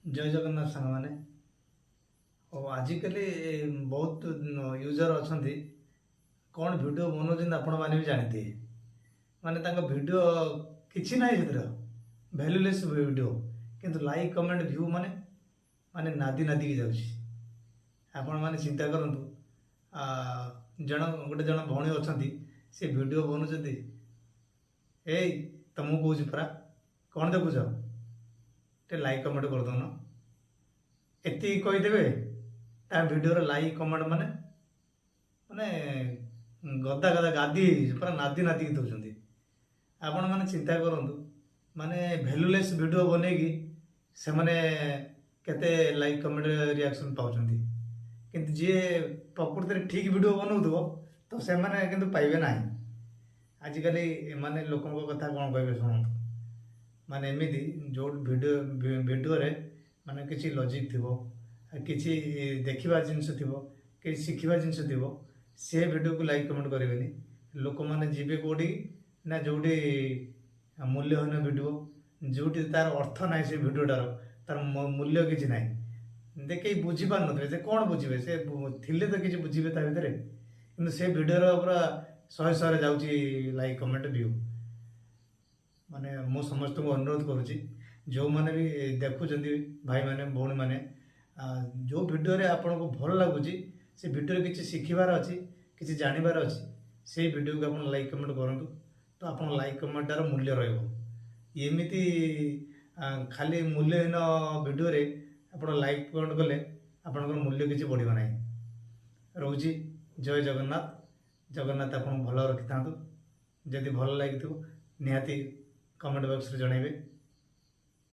ଜୟ ଜଗନ୍ନାଥ ସାଙ୍ଗମାନେ। ଓ ଆଜିକାଲି ବହୁତ ୟୁଜର୍ ଅଛନ୍ତି, କ'ଣ ଭିଡ଼ିଓ ବନାଉଛନ୍ତି ଆପଣମାନେ ବି ଜାଣିଥିବେ। ମାନେ ତାଙ୍କ ଭିଡ଼ିଓ କିଛି ନାହିଁ ସେଥିରେ, ଭ୍ୟାଲୁଲେସ୍ ଭିଡ଼ିଓ, କିନ୍ତୁ ଲାଇକ୍, କମେଣ୍ଟ, ଭ୍ୟୁ ମାନେ ମାନେ ନାଦି ନାଦିକି ଯାଉଛି। ଆପଣମାନେ ଚିନ୍ତା କରନ୍ତୁ, ଜଣ ଗୋଟେ ଜଣ ଭଉଣୀ ଅଛନ୍ତି, ସେ ଭିଡ଼ିଓ ବନାଉଛନ୍ତି। ଏଇ ତମକୁ କହୁଛି ପରା, କ'ଣ ଦେଖୁଛ? ଟିକେ ଲାଇକ୍, କମେଣ୍ଟ କରିଦଉନ। ଏତିକି କହିଦେବେ, ତା ଭିଡ଼ିଓର ଲାଇକ୍, କମେଣ୍ଟ ମାନେ ମାନେ ଗଦା ଗଦା ଗାଦି ହେଇଯାଇଛି, ପୁରା ନାଦି ନାଦିକି ଦେଉଛନ୍ତି। ଆପଣମାନେ ଚିନ୍ତା କରନ୍ତୁ, ମାନେ ଭ୍ୟାଲୁଲେସ୍ ଭିଡ଼ିଓ ବନେଇକି ସେମାନେ କେତେ ଲାଇକ୍, କମେଣ୍ଟ, ରିଆକ୍ସନ୍ ପାଉଛନ୍ତି। କିନ୍ତୁ ଯିଏ ପ୍ରକୃତରେ ଠିକ୍ ଭିଡ଼ିଓ ବନଉଥିବ ତ ସେମାନେ କିନ୍ତୁ ପାଇବେ ନାହିଁ। ଆଜିକାଲି ଏମାନେ ଲୋକଙ୍କ କଥା କ'ଣ କହିବେ ଶୁଣନ୍ତୁ। ମାନେ ଏମିତି ଯେଉଁ ଭିଡ଼ିଓରେ ମାନେ କିଛି ଲଜିକ୍ ଥିବ, କିଛି ଦେଖିବା ଜିନିଷ ଥିବ, କିଛି ଶିଖିବା ଜିନିଷ ଥିବ, ସେ ଭିଡ଼ିଓକୁ ଲାଇକ୍, କମେଣ୍ଟ କରିବେନି। ଲୋକମାନେ ଯିବେ କେଉଁଠି ନା ଯେଉଁଠି ମୂଲ୍ୟହୀନ ଭିଡ଼ିଓ, ଯେଉଁଠି ତାର ଅର୍ଥ ନାହିଁ, ସେ ଭିଡ଼ିଓଟାର ତାର ମୂଲ୍ୟ କିଛି ନାହିଁ। ଯେ କେହି ବୁଝିପାରୁନଥିବେ, ସେ କ'ଣ ବୁଝିବେ? ସେ ଥିଲେ ତ କିଛି ବୁଝିବେ ତା ଭିତରେ। କିନ୍ତୁ ସେ ଭିଡ଼ିଓର ପୁରା ଶହେ ଶହେରେ ଯାଉଛି ଲାଇକ୍, କମେଣ୍ଟ, ଭ୍ୟୁ। ମାନେ ମୁଁ ସମସ୍ତଙ୍କୁ ଅନୁରୋଧ କରୁଛି, ଯେଉଁମାନେ ବି ଦେଖୁଛନ୍ତି, ଭାଇମାନେ, ଭଉଣୀମାନେ, ଯେଉଁ ଭିଡ଼ିଓରେ ଆପଣଙ୍କୁ ଭଲ ଲାଗୁଛି, ସେ ଭିଡ଼ିଓରେ କିଛି ଶିଖିବାର ଅଛି, କିଛି ଜାଣିବାର ଅଛି, ସେଇ ଭିଡ଼ିଓକୁ ଆପଣ ଲାଇକ୍, କମେଣ୍ଟ କରନ୍ତୁ। ତ ଆପଣ ଲାଇକ୍, କମେଣ୍ଟଟାର ମୂଲ୍ୟ ରହିବ। ଏମିତି ଖାଲି ମୂଲ୍ୟହୀନ ଭିଡ଼ିଓରେ ଆପଣ ଲାଇକ୍, କମେଣ୍ଟ କଲେ ଆପଣଙ୍କର ମୂଲ୍ୟ କିଛି ବଢ଼ିବ ନାହିଁ। ରହୁଛି, ଜୟ ଜଗନ୍ନାଥ। ଜଗନ୍ନାଥ ଆପଣଙ୍କୁ ଭଲ ରଖିଥାନ୍ତୁ। ଯଦି ଭଲ ଲାଗିଥିବ, ନିହାତି କମେଣ୍ଟ ବକ୍ସରେ ଜଣାଇବେ।